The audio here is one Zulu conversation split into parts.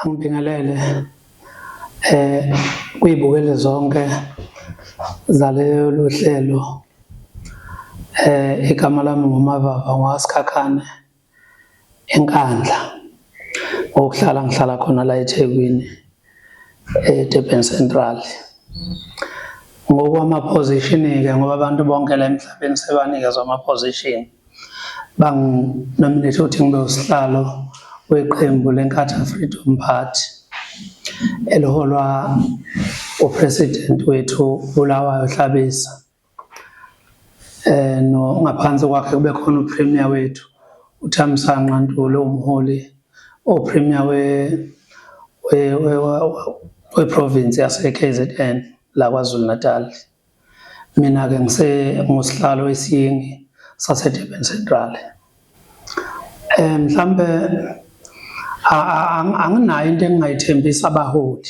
Angibingelele kwiy'bukeli zonke zalolu hlelo. Igama lami nguMavava ngowakaSikhakhane eNkandla. Ngokuhlala ngihlala khona la eThekwini eDurban Central. Ngokwama-position-ke ngoba abantu bonke la emhlabeni sebanikezwa ama-position. Bangi-nominate ukuthi ngibe usihlalo weqembu leNkatha Freedom Party eliholwa uPresident wethu Bulawayo Hlabisa. No ngaphansi kwakhe kube khona uPremier wethu uThamsanqa Ntuli, umholi oPremier we we we province yase-KZN la KwaZulu Natal. Mina-ke ngise ngusihlalo wesiyingi sase-Durban Central. Mhlambe anginayo into engingayithembisa abaholi,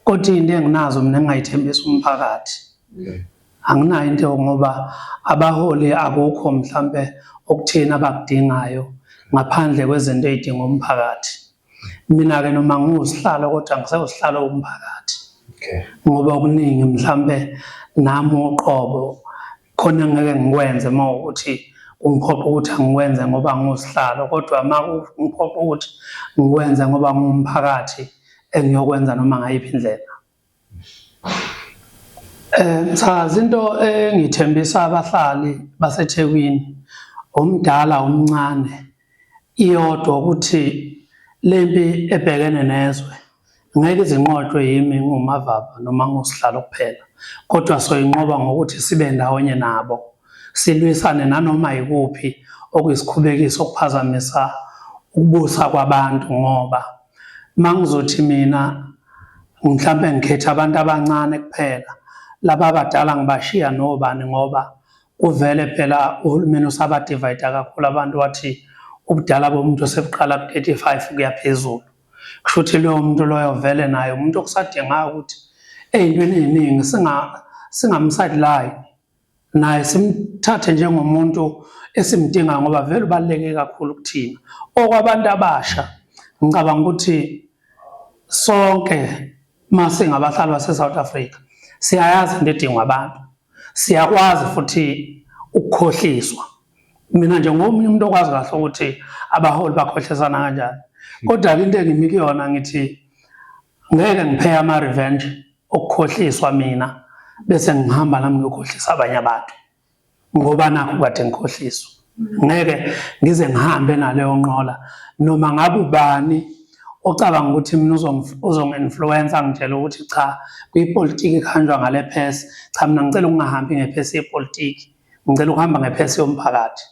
kodwa into enginazo mina engingayithembisa umphakathi. Anginayo into ngoba abaholi akukho mhlambe okuthini abakudingayo ngaphandle kwezinto ey'dinga umphakathi. Mina-ke noma ngiwusihlalo kodwa ngisewusihlalo womphakathi. Ngoba okuningi mhlambe nami uqobo khona ngeke ngikwenze uma ukuthi kungiphoqa ukuthi angikwenze ngoba ngiwusihlalo, kodwa uma kungiphoqa ukuthi ngikwenze ngoba ngumphakathi engiyokwenza noma ngayiphi indlela. Msakazi, into engithembisa abahlali baseThekwini, omdala omncane, iyodwa ukuthi lempi ebhekene nezwe ngeke izinqotshwe yimi nguMavava noma ngusihlalo kuphela, kodwa soyinqoba ngokuthi sibe ndawonye nabo, silwisane nanoma yikuphi okuyisikhubekiso okuphazamisa ukubusa kwabantu. Ngoba mangizothi mina mhlampe ngikhetha abantu abancane kuphela, laba abadala ngibashiya nobani, ngoba kuvele phela uhulumeni usaba-divide kakhulu abantu, wathi ubudala bomuntu sebuqala ku-35 kuya phezulu. Kusho ukuthi loyo muntu loyo vele naye umuntu okusadingayo ukuthi ey'ntweni ey'ningi singam-sideline, naye simthathe njengomuntu esimdingayo ngoba vele ubaluleke kakhulu kuthina. Okwabantu abasha, ngicabanga ukuthi sonke masingabahlali base-South Africa siyayazi into edingwa abantu, siyakwazi futhi ukukhohliswa. Mina nje ngomunye umuntu okwazi kahle ukuthi abaholi bakhohlisana kanjani, kodwa-ke into engimi kuyona ngithi ngeke ngipheye ama-revenge okukhohliswa mina bese ngihamba nami ngiyokhohlisa abanye abantu ngoba nakho kade ngikhohliswa. Ngeke ngize ngihambe naleyo nqola noma ngabe ubani ocabanga ukuthi mina uzongi-influence angitshela ukuthi cha, kwipolitiki kuhanjwa ngale phesi. Cha, mina ngicela ukungahambi ngephesi yepolitiki, ngicela ukuhamba ngephesi yomphakathi.